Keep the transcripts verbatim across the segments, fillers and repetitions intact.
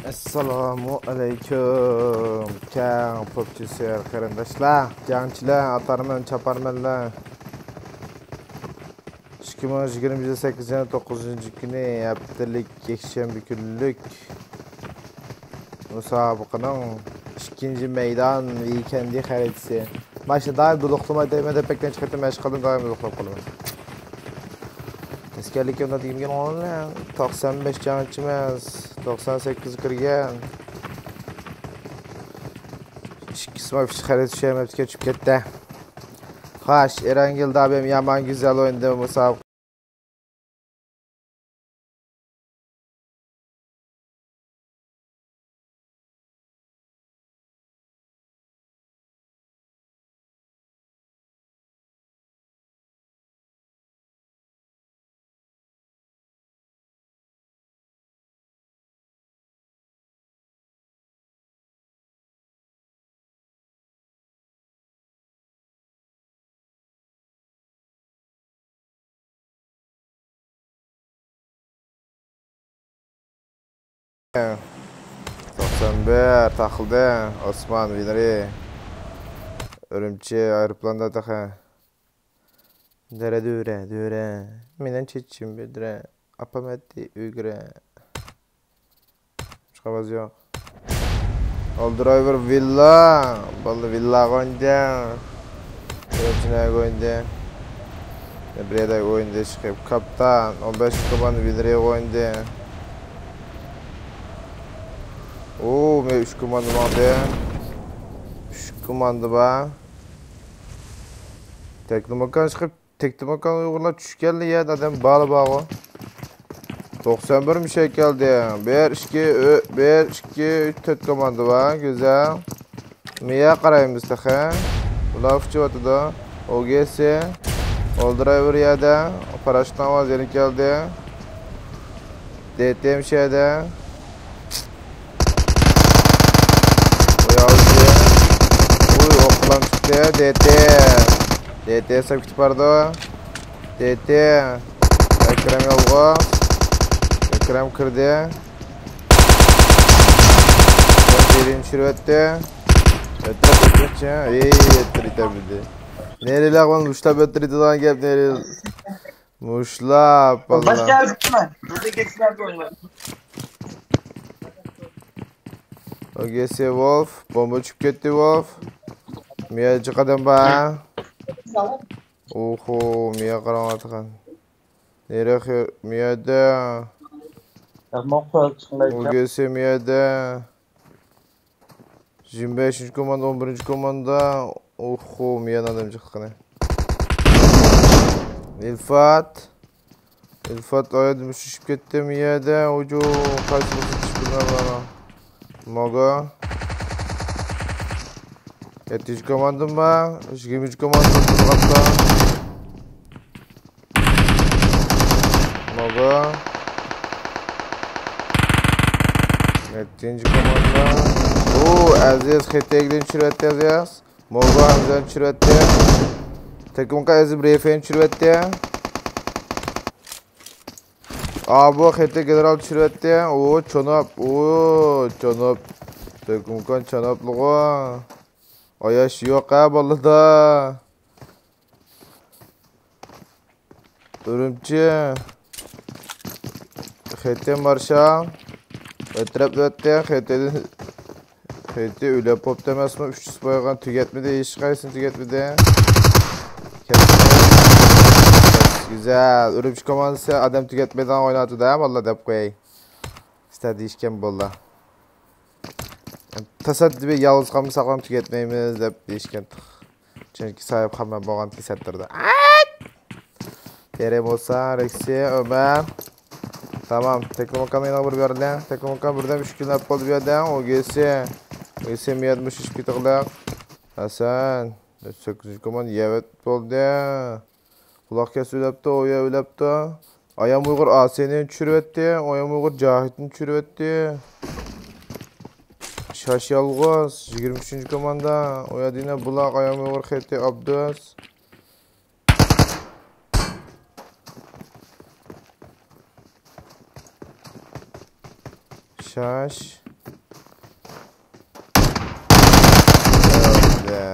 ئەسسالامۇ ئەلەيكۇم، كەڭ پوپچى سۆيەر قېرىنداشلار، جەڭچىلەر، ئاتارمەن، چاپارمەنلەر. ئىككى مىڭ يىگىرمە يىل سەككىزىنچى ئاينىڭ توققۇزىنچى كۈنى، ھەپتىلىك يەكشەنبە كۈنلۈك مۇسابىقىنىڭ ئىككىنچى مەيدان ۋىكەندى خەرىتىسى. ماشىنا دائىم بولۇقلىماي دەيمەن دەپ بەكتىن چىقىپ مەشىق قىلدىم، دائىم بولۇقلاپ قالىمەن. ئەسكەرلىكىمدە دېگەن ئوغلۇم، توقسان بەش جەڭچىمىز، توقسان سەككىز كىرگەن. ئىككى سمايفىش خەرىتە چۈشەرمەپتىكەن، چۈشۈپ كەتتى. خوش، ئېرەنگۈل دابىم يامان گۈزەل ئوينىدى مۇسابىقە. توقسان بىر تاقىلدى. ئوسمان ۋىنرى. ئۈرۈمچى ئايروپىلاندا تېخى. دەرە دۈرە دۈرە. مېنىڭ چېچىم بۈدرە. ئاپام ئەتتى ئۈگرە. باشقا ئاۋاز يوق. ئالدىرايۋېر ۋىللا. باللا ۋىللاغا ئوينىدى. ئۆزىنەگە ئوينىدى. بىر يەردە ئوينىدى چىقىپ. كاپتان. ئون بەش كوماندا ۋىنرىغا ئوينىدى. ئۇ، مەن ئۈچ كوماندا ماڭدى. ئۈچ كوماندا بار. تەكلىماكان چىقىپ. تەكتىماكان ئۇيغۇرلار چۈشكەنلا يەردە ئادەم بالا بارغۇ. توقسان بىر مۈشەك كەلدى. بىر، ئىككى، ئۆ-، بىر، ئىككى، ئۈچ، تۆت كوماندا بار. گۈزەل. مىيە قارايمىز تېخى. بۇلار ئۇچۇۋاتىدۇ. ئوگېسى. ئولدىرايۋېر يەردە. پاراشوتنىڭ ئاۋازى يەنە كەلدى. دېتى مۇشۇ يەردە. ئۇ ياۋزى. ئۇي، ئوقلام چىقتى. دېتى. دېتى سەپ كېتىپ بارىدۇ. دېتى. ئەكرەم يالغۇز. ئەكرەم كىردى. بىرىنى چۈشۈرۈۋەتتى. ئۆتۈرۈپ ئۆتمەكچى. ئېي، ئۆتتۈرۈپ ئۆتەلمىدى. نېرىلەر مۇشتاپ ئۆتتۈرىدىغان گەپ نېرى. مۇشلاپ، باللا. باشقا يەرگە كېتىمەن. بىزدە كېتىشلەر بولمايدۇ. ئوگېسى ۋولف، بومبا چۈشۈپ كەتتى، ۋولف. مىيە جىق ئادەم بار. ئوھو، مىيە قاراڭلاتقان. نېرى خى-، مىيەدە. ئوگېسى مىيەدە. يىگىرمە بەشىنچى كوماندا، ئون بىرىنچى كوماندا. ئوخو، مىيەن ئادەم چىققىنى. ئىلفات. ئىلفات ئايادا مۇشۇشۇپ كەتتى مىيەدە. ئۇجۇ، قايسى بولسا چىقىپ بىلمەيمەن. ماگا. يەتتىنچى كوماندىم بار. يىگىرمىنچى كوماندىم بار. ماگا. يەتتىنچى كوماندا. ئۇ، ئەزىز خېتەگدىن چۈشۈرۈۋەتتى، ئەزىز. ماگا ھەمزەنى چۈشۈرۈۋەتتى. تېكىمقا ئەزىز رېفېنى چۈشۈرۈۋەتتى. ئابۇ خېتى گېنېرال چۈشۈرۈۋەتتى. ئۇ، چوناپ. ئۇ، چوناپ. تېكىمقان چاناپلىغۇ. ئاياش يوق، ھە، بالىدا. ئۈرۈمچى. خېتى مارشال. ئەترەپلەتتى. خېتى، خېتى ئۆلۈپ بوپتۇ ئەمەسمۇ؟ ئۈچ يۈز بويىغان تۈگەتمىدى، ھېچقايسىنى تۈگەتمىدى. گۈزەل. ئۈرۈمچى كوماندىسى ئادەم تۈگەتمەيدىغان ئويناۋاتىدۇ، ھە، باللا دەپ قوياي. ئىشتە دېيىشكەن باللا. تاسادىپىي يالغۇز قالمىساقلام تۈگەتمەيمىز دەپ دېيىشكەن. چۈنكى ساھىب خاممەن بولغانتى سەتتىردە. ئەت! تېرە بولسا، رېكسى، ئۆمەر. تامام، تېكنوماكان يەنە بىر بېرىلدى. تېكنوماكان بىردەم ئۈچ كۈنلەپ بولدى بۇ يەردە. ئوگېسى. ئوگېسى مىيەت مۇشۇشۇپ كېتىغلىق. ھەسەن. سەككىزىنچى كوماندا يەۋەت بولدى. قۇلاق كەس ئۆلەپتۇ، ئويا ئۆلەپتۇ. ئايام ئۇيغۇر ئاسىينى چۈشۈرۈۋەتتى، ئايام ئۇيغۇر جاھىتنى چۈشۈرۈۋەتتى. شاش يالغۇز، يىگىرمە ئۈچىنچى كوماندا. ئويا دىنا بۇلاق، ئايام ئۇيغۇر خېتى ئابدۇس. شاش. يا،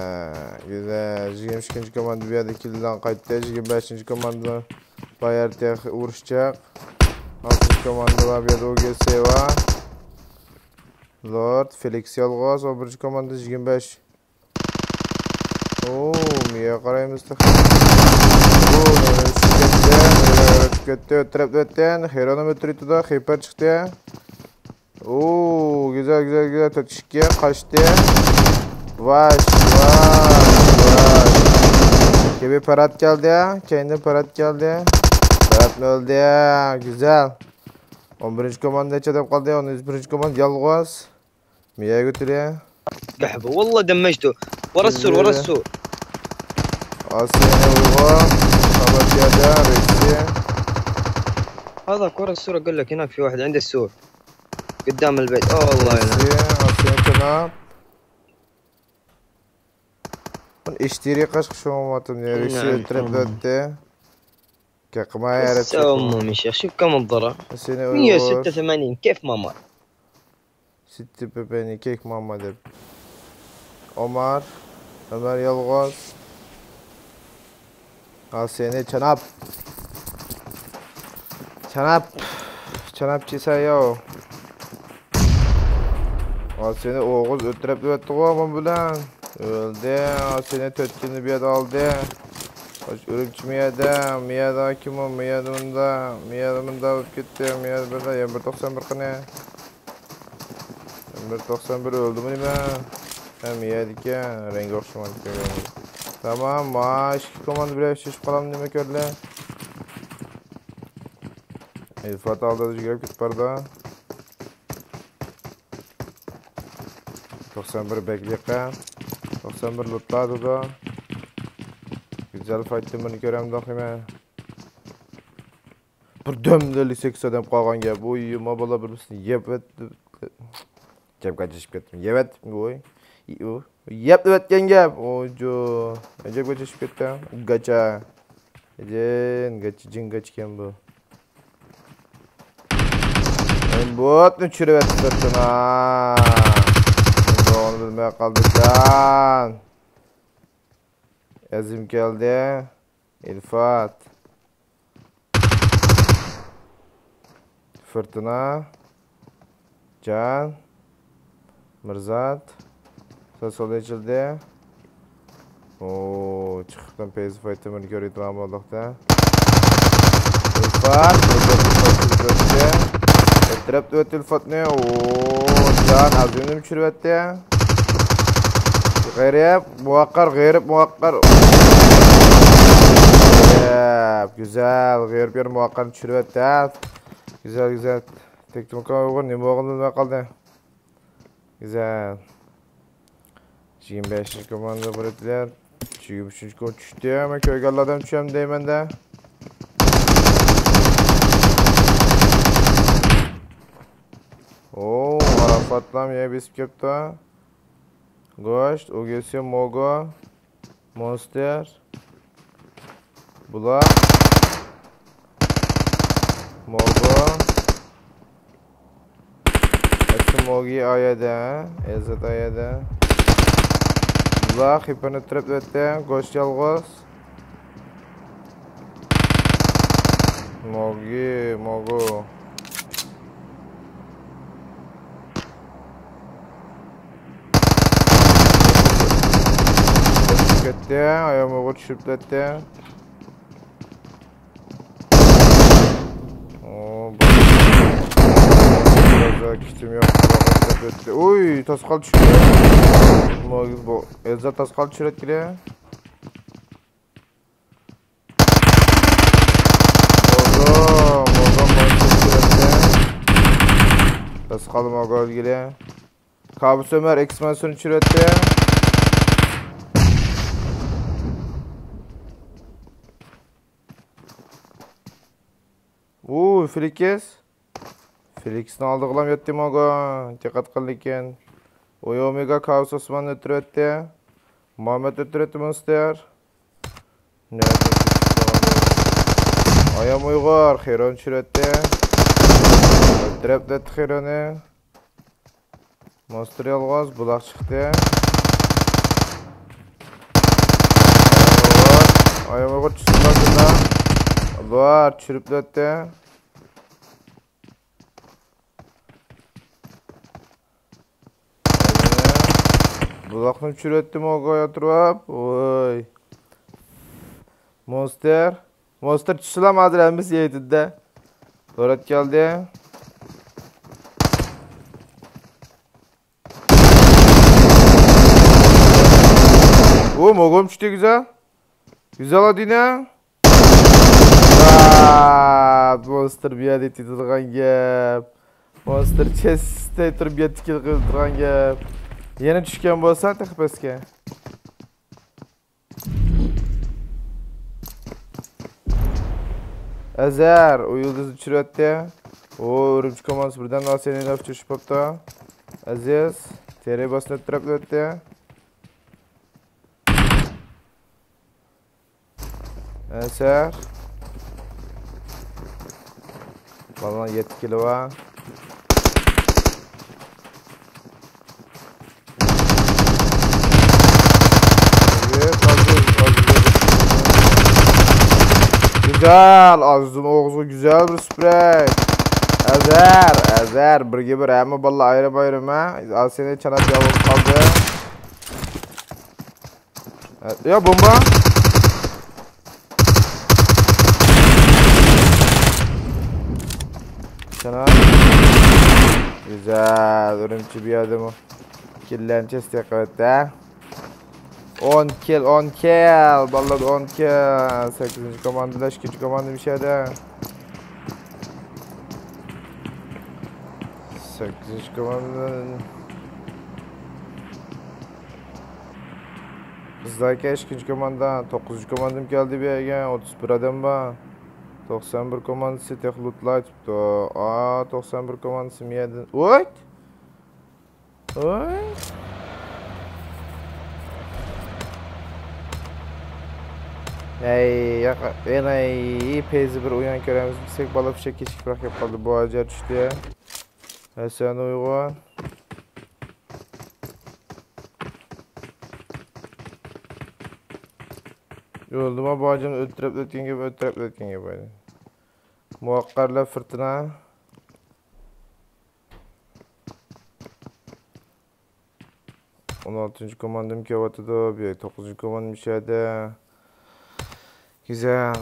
گۈزەل. يىگىرمە ئىككىنچى كوماندا بۇ يەردە كىللىدىن قايتتى. يىگىرمە بەشىنچى كوماندا بار يەردە تېخى ئۇرۇشچاق. ئالتىنچى كوماندا بار بۇ يەردە، ئوگېسى بار. لورد، فېلىكس يالغۇز. ئون بىرىنچى كوماندا يىگىرمە بەش. ئوو، مىيە قارايمىز تېخى. ئوو، مەن ئۆتۈپ كەتتى. مەن ئۆتۈپ كەتتى. ئۆتتۈرۈپ ئۆتتى. خېرونۇم ئۆتتۈرۈۋېتىدۇ. خېپەر چىقتى. ئوو، گۈزەل، گۈزەل، گۈزەل. تۆت ئىككى قاچتى. ۋاش، ۋاش، ۋاش. كېبى پارات كەلدى. كەينىدىن پارات كەلدى. پاراتمۇ ئۆلدى. گۈزەل. ئون بىرىنچى كوماندا نەچچە ئادەم قالدى؟ ئون بىرىنچى كوماندا يالغۇز. مياگو تري. قحبة والله دمجته. ورا السور، ورا السور. آسياني أوغا. خبط يدا، ريسي. هذاك ورا السور، أقول لك هناك في واحد عند السور. قدام البيت. أوه والله يلا. ريسي، آسياني تناب. من اشتري قاش خشوماتم يا ريسي، نعم، تربت. كيقما يا ريسي. السلام يا شيخ، شوف كم الضرر. آسياني أوغا. مية وستة وثمانين، كيف ما مر؟ سىتتى پېپەينى كەيك ماما دەپ. ئومار. ئۆمەر يالغۇز. ئاسىيەنى چاناپ. چاناپ. چاناپ چىسا ياۋ. ئاسىيەنى ئوغۇز ئۆتتۈرۈپ ئۆتتىغۇ بۇ بىلەن. ئۆلدى. ئاسىيەنى تۆت كۈننى بۇ يەردە ئالدى. ئۈرۈمچى مىيەدە. مىيەدە كىم ئۇ؟ مىيەدە مۇندا. مىيەدە مۇندا بولۇپ كەتتى. مىيەدە بىردا. يەنە بىر توقسان بىر قېنى. بىر توقسان بىر ئۆلدىمۇ نېمە؟ ھە، مىيەدىكەن، رەڭگى ئوخشىمايدىكەن. تامام، مانا ئىككى كوماندا بىلەن ئىشلىشىپ قالامدۇ نېمە كۆردى؟ ئىلفات ئالدىدا يۈگۈرۈپ كېتىپ بارىدۇ. توقسان بىر بەك يېقىن. توقسان بىر لوتلايدۇ. گۈزەل فايتتىن بۇنى كۆرەمدۇق نېمە؟ بىر دۆمدە ئەللىك سەككىز ئادەم قالغان گەپ. ئۇي، ما بالا بىر بىرسىنى يەپ ئەت-، گەپ قاچىشىپ كەتتىم. يەپ ئەتتىم، ئۇي. ئۇ، يەپ ئەتكەن گەپ. ئوجو. گەپ قاچىشىپ كەتتى. گاچا. جىن، گاچا، جىن گاچا ئىكەن بۇ. مەن بوتنى چۈشۈرۈۋەتتى سىرتىنا. ئۇنى بىلمەي قالدىكەن. ئەزىم كەلدى. ئىلفات. فۇرتۇنا. جان. مىرزات. سول ئېچىلدى. ئوو، چىقىپتىن پەيزى فايتىمىنى كۆرۈۋېتىدىغان بولدۇق-دە. ئىلفات. ئۆتتۈرۈپ ئۆتتى ئىلفاتنى. ئوو، جان ئازىمنى چۈشۈرۈۋەتتى. غېرىب، مۇۋەققەر، غېرىب، مۇۋەققەر. غېرىب، گۈزەل، غېرىب يەر مۇۋەققەرنى چۈشۈرۈۋەتتى، ھە. گۈزەل، گۈزەل. تەكتىمۇكان ئۇيغۇر نېمە بولغىنىنى بىلمەي قالدى. گۈزەل. يىگىرمە بەشىنچى كوماندا بۇرۇتلار. يىگىرمە ئۈچىنچى كوماندا چۈشتى. مەن كۆرگەنلەردىن چۈشەم دەيمەن-دە. ئوو، ئاراپاتلام يەر بېسىپ كەپتۇ. گۆشت، ئوگېسىيو، موگو، مونستېر، بۇلاق، موگو، ئەسلى موگى ئايەدە، ئەزەت ئايەدە. بۇلاق، خىپىرنى تۈرۈپ ئۆتتى، گۆشت يالغۇز. موگى، موگو. كەتتى، ئايام ئوغۇر چۈشۈپ كەتتى. ئو، بۇ كىتىم يوق. ئۇي، تاسقال چۈشتى. موگى بۇ. ئەزەت تاسقال چۈشۈرەتكىلى. موگو، موگو، موگو چۈشۈرەتتى. تاسقال موگو ئۆلگىلى. كابۇس ئۆمەر ئېكسپانسىيونى چۈشۈرەتتى. ئۇ، فلىكس. فلىكسنى ئالدىغىلام يەتتى موگو. دىققەت قىل لېكىن. ئۇ، ئومېگا كابۇس ئوسماننى ئۆتتۈرۈۋەتتى. مۇھەممەد ئۆتتۈرۈۋەتتى مونستېر. ئايام ئۇيغۇر، خېرونى چۈشۈرۈۋەتتى. ئۆلتۈرۈپ دەتتى خېرونى. مونستر يالغۇز، بۇلاق چىقتى. ئاياغ ئۇيغۇر چۈشۈرمەسىلا. بار، چۈشۈرۈپ ئۆتتى. بۇلاقنى چۈشۈرۈۋەتتىم، ئوگاي ئولتۇرۇپ. ۋوي. مونستر. مونستر چۈشسىلا ھازىر ھەممىسى يەيدۇ-دە. بورات كەلدى. ئۇ، موگوم چۈشتى، گۈزەل. گۈزەل ئادىنە. ۋا، مونستر بۇ يەردە تېتىدىغان گەپ. مونستر چېستە تۇرۇپ يەتتە كىل قىلىپ تۇرغان گەپ. يەنە چۈشكەن بولسا تېخى پەسكە. ئەزەر، ئۇ يۇلدۇزنى چۈشۈرۈۋەتتى. ئۇ ئۈرۈمچى كوماندىسى بىردەم ناسىيەنى ئۇچرىشىپ قاپتۇ. ئەزىز، تېرە باسنى ئۆتتۈرۈپ ئۆتتى. ئەسەر. بالىنىڭ يەتتە كىلو بار. گۈزەل، ئازىزىم ئوغۇزغا گۈزەل بىر سۈپرەي. ئەزەر، ئەزەر، بىرگە بىر، ھەممە بالىلار ئايرىم-ئايرىم، ھە؟ ئاسىيەنى چاناپ يالغۇز قالدى. يا، بومبا. چانا. گۈزەل، ئۈرۈمچى بۇ يەردىمۇ. كىللەرنى چېستى قىلىۋەتتى. ئون كىل، ئون كىل. بالىلار، ئون كىل. سەككىزىنچى كوماندا، ئىككىنچى كوماندا مۇشۇ يەردە. سەككىزىنچى كوماندا. بىزدەكى ئىككىنچى كوماندا، توققۇزىنچى كوماندىمۇ كەلدى بۇ يەرگە، ئوتتۇز بىر ئادەم بار. توقسان بىر كوماندىسى تېخى لوتلايتىپتۇ. ئا، توقسان بىر كوماندىسى مۇ يەردىن. ۋوي! ۋوي! ھەي، ياق، يەنە پەيزى بىر ئويۇن كۆرەمىز دېسەك، بالا پىششەك كېچىكىپراق كېلىپ قالدى. بۇ ئاجا چۈشتى. ھەسەن ئۇيغۇر. يولدىما بۇ ئاجىنى ئۆلتۈرۈپ ئۆتكەن گەپ، ئۆلتۈرۈپ ئۆتكەن گەپ. مۇۋەققەرلەر فىرتىنا. ئون ئالتىنچى كوماندىم كېلىۋاتىدۇ. بۇ يەر توققۇزىنچى كوماندىم مۇشۇ يەردە. گۈزەل.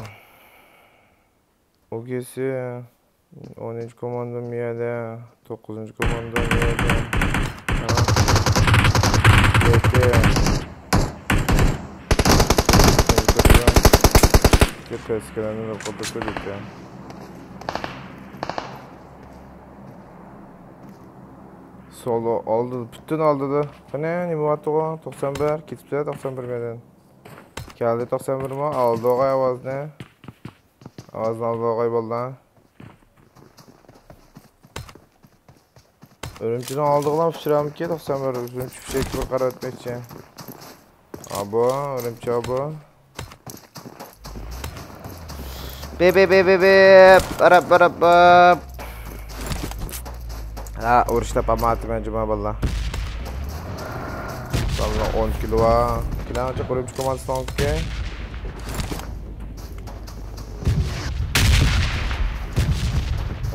ئوگېسى. ئونىنچى كوماندىم مۇ يەردە. توققۇزىنچى كوماندىم مۇ يەردە. ھا. يەتتە. كۆپ تەسكىلەنگەن قوبۇل قىلدۇق. سولو ئالدىدا، پۈتۈن ئالدىدا. قېنى، نېمە بولۇۋاتىدىغۇ؟ توقسان بىر، كېتىپتۇ توقسان بىر مەيدان. كەلدى توقسان بىرمۇ؟ ئالدىغاي ئاۋازنى. ئاۋازنى ئالدىغاي بالىلار. ئۈرۈمچىنىڭ ئالدىغىلا ئۇچرامىكى توقسان بىر؟ ئۈرۈمچى فىشەككە بىر قاراۋەتمەكچى. ئابۇ، ئۈرۈمچى ئابۇ. بىپ، بىپ، بىپ، بىپ، بىپ. ئاراپ، ئاراپ، ئاراپ. ھا، ئۇرۇشتا پاماتىمەن جۇما باللا. باللا ئون كىلو ۋا. كېلەڭچە قۇرۇمچى كوماندىسىنىڭكى.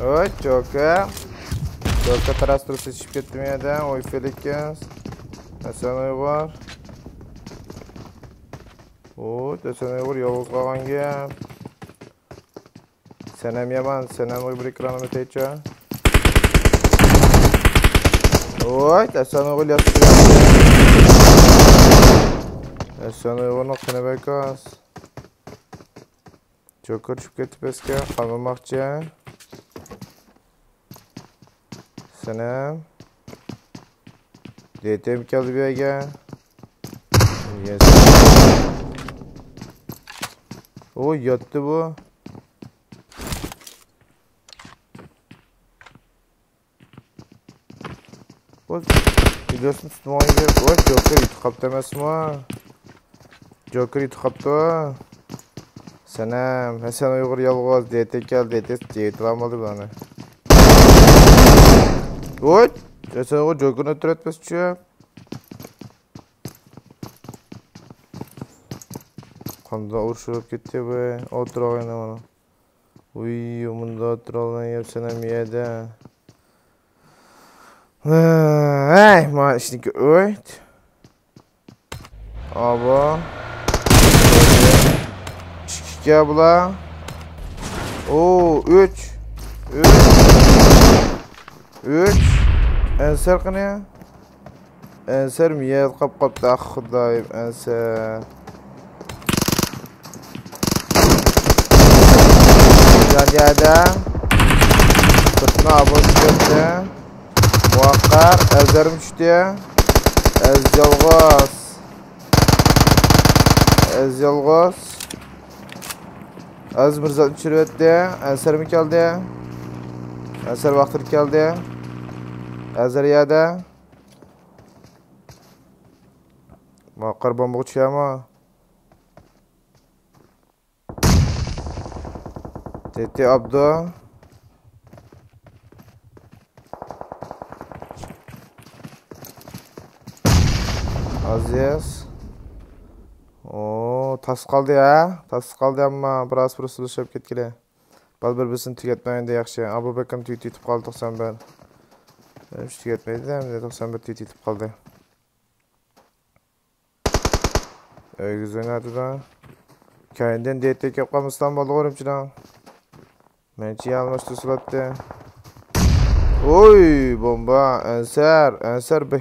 ۋاي، جوكېر. جوكېر تەرەس تۇرۇپ سېچىپ كەتتىم يەردە. ئوي، فېلىكس. ھەسەن ئۇيغۇر. ۋوي، ھەسەن ئۇيغۇر يالغۇز قالغان گەپ. سەنەم يامان، سەنەمگە بىر ئېكران ئۆتەيچۇ. ۋوي، ھەسەن ئۇيغۇر ياسىتى. ھەسەن ئۇيغۇرنىڭ قېنى بەك ئاز. جوكېر چۈشۈپ كەتتى پەسكە، قالمىماقچى. سەنەم. دېتەم كەلدى بۇ يەرگە. يەس. ئۇ ياتتى بۇ. بۇ ۋىدېئوسىنى تۇتمىغان گەپ. ۋاي، جوكېر يۇتۇپ قاپتۇ ئەمەسمۇ؟ جوكېر يۇتۇپ قاپتۇ. سەنەم، ھەسەن ئۇيغۇر يالغۇز، دېتى كەل، دېتى، دېتىلام بولدى بۇلارنى. ۋوي! ھەسەن ئۇيغۇر جوكېرنى ئۆلتۈرۈۋەتمەسچۇ. قانداق ئۇرۇشۇپ كەتتى بۇ؟ ئولتۇراغىنى مانا. ۋىي، مۇندا ئولتۇرالماي يەپسەن ھەم يەردە. ھەي، ما ئىشنىكى ئۆيت. ئابا. ئىككى بۇلار. ئو، ئۈچ. ئۈچ. ئۈچ. ئەنسەر قېنى؟ ئەنسەر مىيەت قاپ قاپتۇ، ئاھ، خۇدايىم، ئەنسەر. جان يەردە. سىرتىنا ئابۇ چۈشتى. مۇۋەققەر، ئەزەرمۇ چۈشتى. ئەز يالغۇز. ئەز يالغۇز. ئەز مىرزا چۈشۈرۈۋەتتى. ئەنسەرمۇ كەلدى. ئەنسەر ۋاقتىدا كەلدى. ئەزەر يەردە. مۇۋەققەر بومبىغا چۈشەرمۇ؟ تېتى ئابدۇ. ئازىز. ئو، تاس قالدى ھە؟ تاس قالدى ئەمما بىراز پۇرسەت ئۇشاپ كەتكىلى. بال بىر بىرسىنى تۈگەتمەي ئەمدى ياخشى. ئابۇ بەكرىم تۈگىتىپ قالدى توقسان بىر. ئۈچ تۈگەتمەيدۇ ئەمدى توقسان بىر تۈگىتىپ قالدى. ئۆيگە زۆنەتىدە. كەينىدىن دېتى كەپ قالمىسىلا بولدى ئۈرۈمچىنىڭ. مەنچە ئالماشتۇرسىلاتتى. ئوي، بومبا، ئەنسەر، ئەنسەر بى.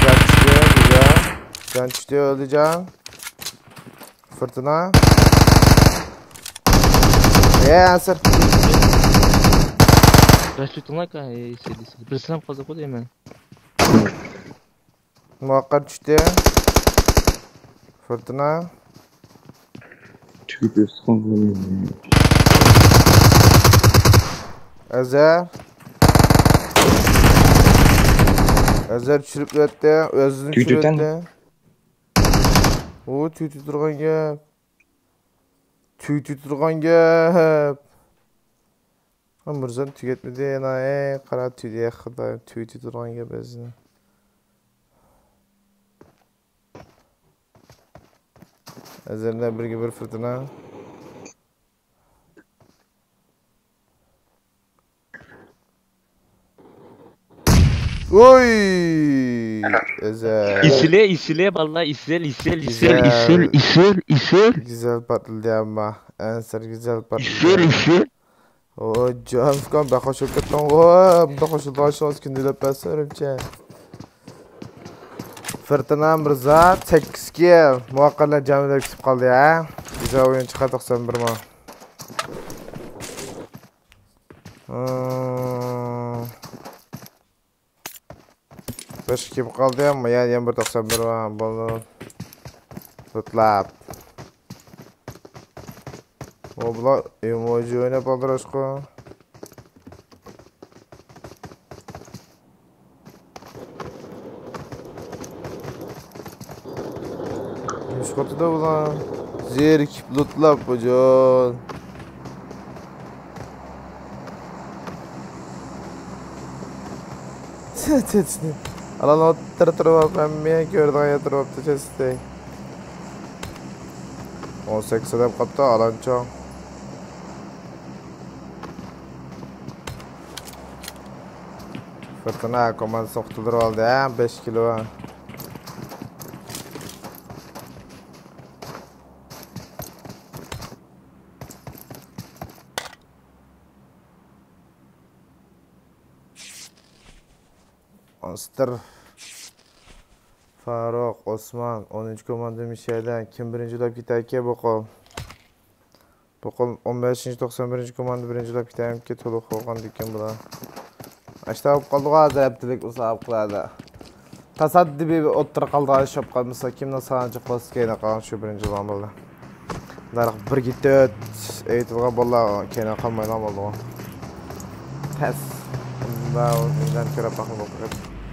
جان چۈشتى، گۈزەل. جان چۈشتى، ئۆلدى جان. فۇرتۇنا. ئەي، ئەنسەر. راست تۇتۇڭلار، ئەي، سىلى، سىلى. بىرسىنى قازاق دەيمەن. مۇۋەققەت چۈشتى. فۇرتۇنا. چۈشۈپ ئۆستى قالغان. ئەزەر. ئەزەر چۈشۈرۈپ ئۆتتى. ئۆزىنى چۈشۈرۈپ ئۆتتى. ئۇ تۈگىتى تۇرغان گەپ. تۈگىتى تۇرغان گەپ. ھە، مىرزام تۈگەتمىدى يەنە. ئەي، قارا تۈگىدى، خۇدايىم، تۈگىتى تۇرغان گەپ ئۆزىنى. ئەزەلدە بىرگە بىر فۇرتۇنا. ئوي! ئەزەل. ئېسىلى، ئېسىلى، بالىلار، ئېسىل، ئېسىل، ئېسىل، ئېسىل، ئېسىل، ئېسىل. گۈزەل پارتلىدى ئەمما. ئەنسەر گۈزەل پارتلىدى. ئېسىل، ئېسىل. ئوي، جان ئۇكام، بەك خوش بولۇپ كەتتىڭغۇ. بۇنداق خوش بولىدىغان ئىشىڭىز كۈندە دەپ بەرسە، ئۈرۈمچى. فۇرتۇنا مىرزا، سەككىز كىل. مۇۋەققەتلەر جامىدا كۈتۈپ قالدى، ھە؟ گۈزەل ئويۇن چىقاردۇق، سەن بىرمۇ. بەش كىم قالدى؟ يەنە، يەنە بىر توقسان بىر بار. بولدى. لوتلاپ. ئۇ بۇلار ئېموجى ئويناپ ئالدىراشقۇ. نېمىش قىلىۋاتىدۇ بۇلار؟ زېرىكىپ لوتلاپ بۇ جان. ئالان ئوتتۇرا تۇرۇپ، ھەممە كۆرىدىغان يەر تۇرۇپتۇ، چەستى. ئون سەككىز ئادەم قاپتۇ، ئالانچۇ. فۇرتۇنا كوماندىسىنى قۇتۇلدۇرۇۋالدى، ھە، بەش كىلو. ئاستىر. فاروق، ئوسمان، ئونىنچى كوماندا مىشەدە. كىم بىرىنچى بولاپ كېتەركى بۇ قول؟ بۇ قول ئون بەشىنچى، توقسان بىرىنچى كوماندا بىرىنچى بولاپ كېتەرمىكى؟ تولۇق بولغاندىكىن بۇلار. ئاشتا بولۇپ قالدىغۇ ھازىر ھەپتىلىك مۇسابىقىلەردە. تاسادىپىي بىر ئوتتۇرا قالدىغان ئىش بولۇپ قالمىسا، كىمنىڭ سانى جىق بولسا، كەينىدىن قالغان شۇ بىرىنچى بولغان بولدى. مۇنداق بىرگە تۆت ئېيتىدىغان بالىلار كەينىدىن قالمايدىغان بولدىغۇ. تەس. ئۇنداق ئۆزلەرنى كۆرۈپ باقمىدۇق.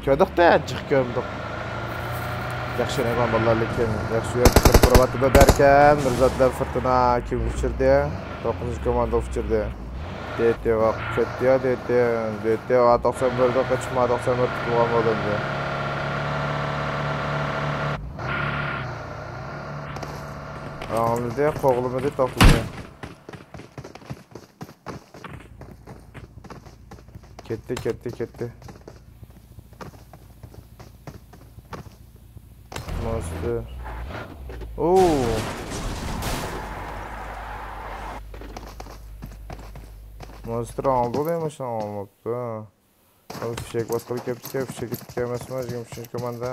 كۆردۇق-دە، جىق كۆرمىدۇق. ياخشى ئوينايدىغان بالىلار، لېكىن ياخشى يۆتكىلىپ تۇرۇۋاتىدۇ دەركەن. مىرزاتلار فۇرتۇنا كىم ئۇچۇردى؟ توققۇزىنچى كوماندا ئۇچۇردى. دېتى ۋاقىت كەتتى يا، دېتى. دېتى، ئاتاقسان بىردىن قېچىپ، ماتاقسان بىر تۇتۇلغان بولدى ئەمدى. ئاڭلىدى، قوغلىمىدى، توختىدى. كەتتى، كەتتى، كەتتى. مونستر. ئوو. مونستر ئاڭلىدى، ماشىنا ئاڭلىماپتۇ. ئۇ فىشەك باسقىلى كەپتىكەن، فىشەك كەپتىكەن ئەمەسمۇ، يىگىرمە ئۈچىنچى كوماندا.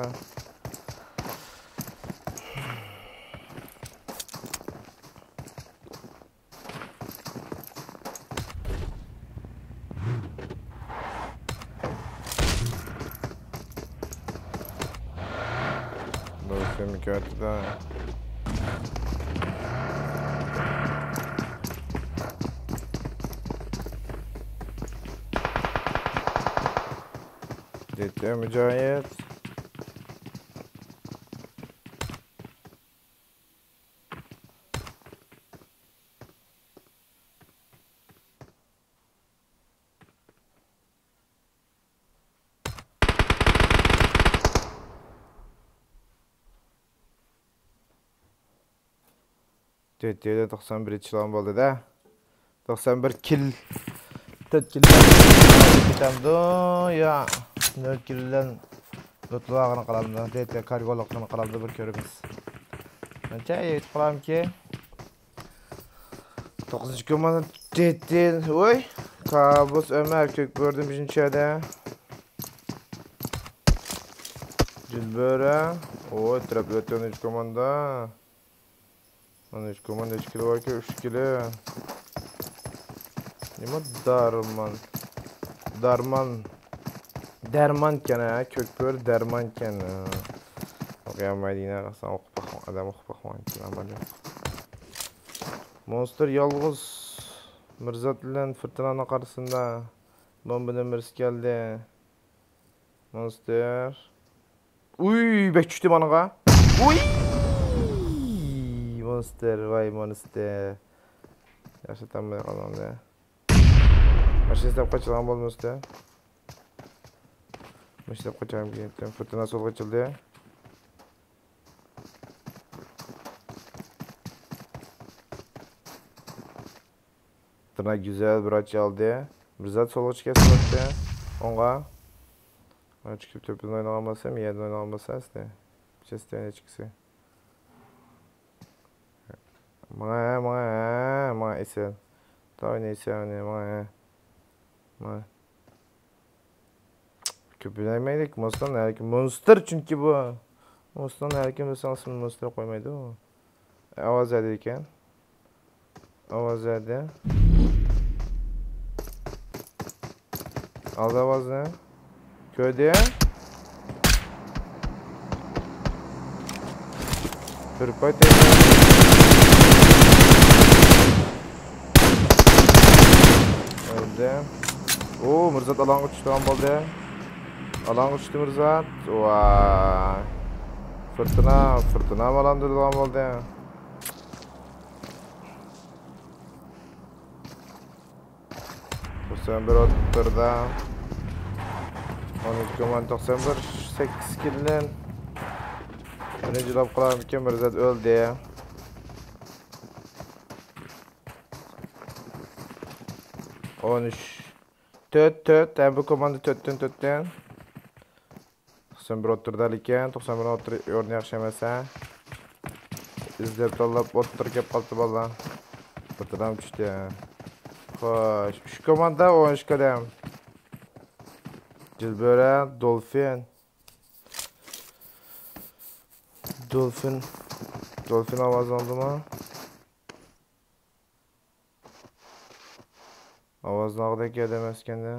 بۇ فىلىم كۆرۈپتۇ. دېتى مۇجاھىد. تۆت يەردە توقسان بىر چىلان بولدى-دە. توقسان بىر كىل. تۆت كىل بىلەن كېتەمدۇ يا نۆل كىل بىلەن لوتلارغىنى قالامدۇ؟ تۆت كارگولۇقنى قالامدۇ، بىر كۆرىمىز. قانچە يېتىپ قالامكى؟ توققۇزىنچى كوماندا تېتىل. ۋوي! كابۇس ئۆمەر، كۆك بۆرىدىن بىرىنچى يەردە. جىلبۆرە. ۋوي، تىرەپ ئۆتۈۋاتقان ئۈچ كوماندا. مانا ئۈچ كوماندا ئۈچ كىلى باركەن، ئۈچ كىلى. نېمە دارمان؟ دارمان. دەرمانكەن ھە، كۆك بۆرە دەرمانكەن. ئوقۇيالمايدۇ يەنە، ئادەم ئوقۇپ باقمىغان، ئادەم ئوقۇپ باقمىغان ئىكەن، ئامال يوق. مونستر يالغۇز مىرزات بىلەن فىرتىنانىڭ قارىسىندا. بومبىدىن بىرسى كەلدى. مونستر. ئۇي، بەك چۈشتى مانىڭغا. ئۇي! مونستر، ۋاي مونستر. ياخشى تامماي قالدىڭ. ماشىنا سىناپ قاچىدىغان بولدى مونستر. ماشىنا سىناپ قاچىدىغان كېتىپتۇ. فىرتىنا سولغا ئېچىلدى. فىرتىنا گۈزەل بىر ئاچ ئالدى. بىر زات سولغا چىقىپ كەتتى. ئوڭغا. مانا چىقىپ تۆپىدىن ئوينىغان بولسا، يەردىن ئوينىغان بولسا ئەسلى. چېستى ئويناپ چىقسا. ماڭا، ماڭا، ماڭا ئېسىل. تا ئوينايسەن ئۇنى، ماڭا. ماڭا. كۆپلەيمەيلىك، مونستر ھەركىم، مونستر چۈنكى بۇ. مونستر ھەركىم دېسەڭ، ئىسمىنى مونستر قويمايدۇ. ئاۋاز بەردى ئىكەن. ئاۋاز بەردى. ئالدى ئاۋازنى. كۆردى. بىر پاي تەگدى. ئۆلدى. ئۇ، مىرزات ئالانغا چۈشىدىغان بولدى. ئالانغا چۈشتى مىرزات. ۋاي. فىرتىنا، فىرتىنا ئالان تۇرىدىغان بولدى. توقسان بىر ئوتتۇرىدا. ئون ئىككى كوماندا توقسان بىر، سەككىز كىللىن. بىرىنچى لاپ قىلارمىكىن، مىرزات ئۆلدى. ئون ئۈچ. تۆت، تۆت، ھەممە كوماندا تۆتتىن، تۆتتىن. توقسان بىر ئوتتۇرىدا ئىكەن، توقسان بىر ئوتتۇرا ئورنى ياخشى ئەمەس ھە. ئىزدەپ تاللاپ ئوتتۇرا كەپ قاپتۇ بالىلار. ئوتتۇرىدىن چۈشتى. خوش، ئۈچ كوماندا، ئون ئۈچ قەدەم. جىلبۆرە، دولفىن. دولفىن. دولفىن ئاۋازى ئاڭلىدىڭمۇ؟ ئاۋازنى ئاغدەك ئادەم ئەسكەندە.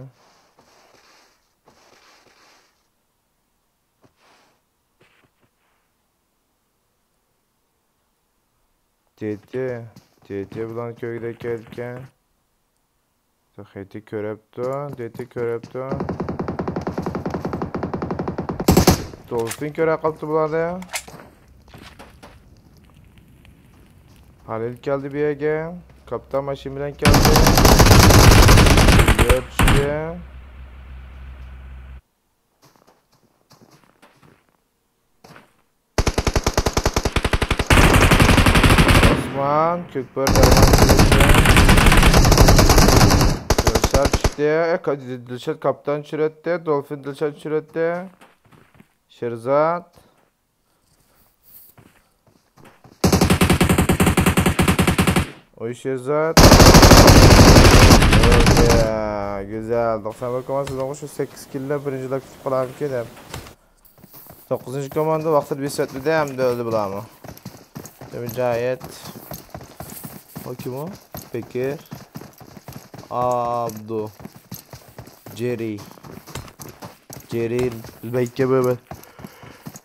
تېتى، تېتى بىلەن كۆرگۈدەك كەلدىكەن. تېخى كۆرۈپتۇ، تېتى كۆرۈپتۇ. دولفىن كۆرە قاپتۇ بۇلارنى. خالىل كەلدى بۇ يەرگە. كاپىتان ماشىنا بىلەن كەلدى. تۆت چۈشتى. ئوسمان، كۆكبۆرە دەرمان چۈشۈرەتتى. دىلشات چۈشتى. ئە، کا-، دىلشات كاپىتان چۈشۈرەتتى. دولفىن دىلشات چۈشۈرەتتى. شېرزات. ئوي، شېرزات. گۈزەل. توقسان بىر كوماندا سىزنىڭ شۇ سەككىز كىللە بىرىنچىلەپ كېتىپ قالارمىكىن دەپ. توققۇزىنچى كوماندا ۋاقتىدا بىر سەتمىدى ھەمدە ئۆلدى بۇلارمۇ. مۇجاھىد. ئۇ كىم ئۇ؟ بېكىر. ئابدۇ. جېرى. جېرى. بىلمەيتتىم مەن.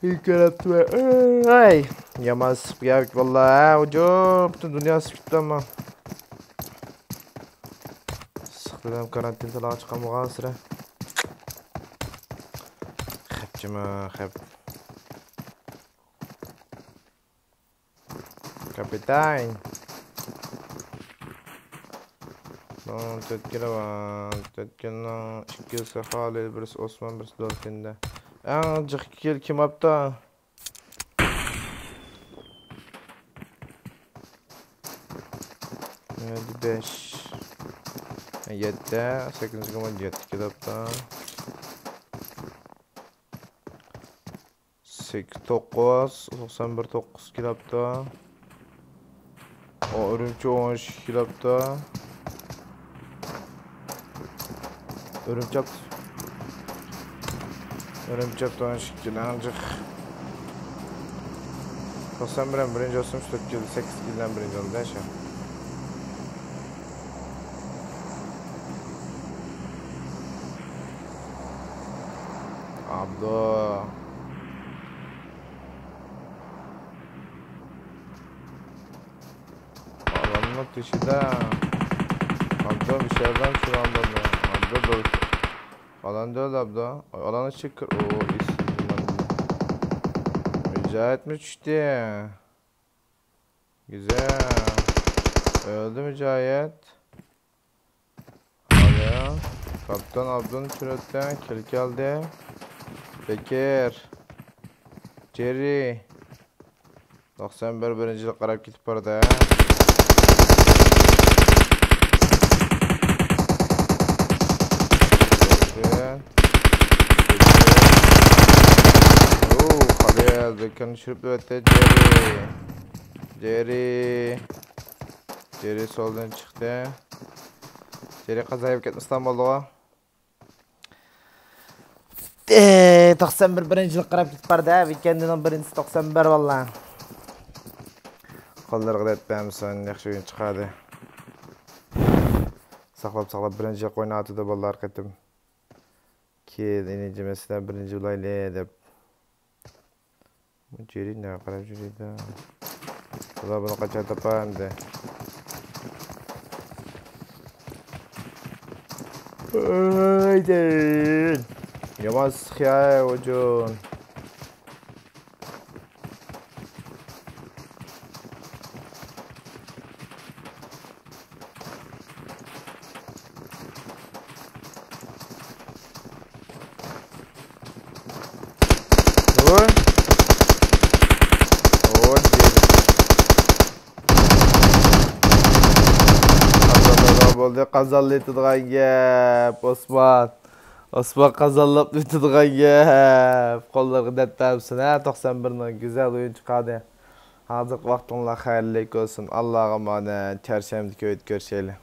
ئىككىلەپتىمەن. ئاي. يامان ئىسسىق يەرلىك ۋاللا ھە ھۇجۇم. پۈتۈن دۇنيا ئىسسىپ كېتىپتۇ ئەمما. ئىسسىق دېدىم، كارانتىن تالاغا چىقالمىغانسىرە. خەپ جىما، خەپ. كاپىتان. تۆت كىلو بار. تۆت كىلونىڭ ئىككىسى خالىد، بىرسى ئوسمان، بىرسى دولفىندا. ئەڭ جىق كىل كىم ئاپتا؟ بەش. يەتتە، سەككىزىنچى كوماندا يەتتە كېلىپتۇ. سەككىز، توققۇز، توقسان بىر، توققۇز كېلىپتۇ. ئۇ ئۈرۈمچى ئون ئىككى كېلىپتۇ. ئۈرۈمچى ئاپتۇ. ئۈرۈمچى ئاپتۇ ئون ئىككى كىلو جىق. توقسان بىر بىرىنچى بولسام، تۆت كىلو، سەككىز كىلو بىرىنچى بولدى شۇ. ئابدۇ. ئالاننىڭ تېشىدا. ئابدۇ بىر شەيلەر چۈشۈرۈۋالدى. ئابدۇ بىر. ئالان دۆل ئابدۇ. ئالان ئىچى كىر. ئۇ ئېسىل. مۇجاھىدمۇ چۈشتى. گۈزەل. ئۆلدى مۇجاھىد. ئالىيا. كاپىتان ئابدۇنى چۈشۈرۈۋەتتى. كىل كەلدى. بېكىر. جېررى. توقسان بىر بىرىنچىلىك قاراپ كېتىپ بارىدۇ. ئوو، خالىل بېكىرنى چۈشۈرۈپ ئۆتتى. جېررى. جېررى. جېررى سولدىن چىقتى. جېررى قازا يەپ كەتمىسىلا بولدىغۇ. ئېي، توقسان بىر بىرىنچىلىك قاراپ كېتىپ بارىدۇ ھە، ۋىكېندنىڭ بىرىنچىسى توقسان بىر ۋاللا. قوللىرىغا دەرد بەرمىسۇن، ياخشى ئويۇن چىقاردى. ساقلاپ، ساقلاپ بىرىنچىلىك ئويناۋاتىدۇ بالىلار قېتىم. كېيىن ئىنى جىمىسىدە بىرىنچى بولايلى دەپ. بۇ جېرى نەگە قاراپ يۈرىدۇ؟ خۇدا بۇنى قاچان تاپار ئەمدى؟ ھەيدەي! يامان ئىسسىق يا ھۇجۇم. ۋوي. ۋوي، جېنىم. قازانلىرىغا بولدى، قازانلا ئېتىدىغان گەپ، ئوسمان. ئوسمان قازانلاپ ئېتىدىغان گەپ. قوللىرىغا دەرد بەرمىسۇن، ھە، توقسان بىرنىڭ گۈزەل ئويۇن چىقاردى. ھازىرقى ۋاقتىڭلار خەيرلىك بولسۇن. ئاللاغا ئامانەت. چارشەنبىدىكى ئۆيدە كۆرۈشەيلى.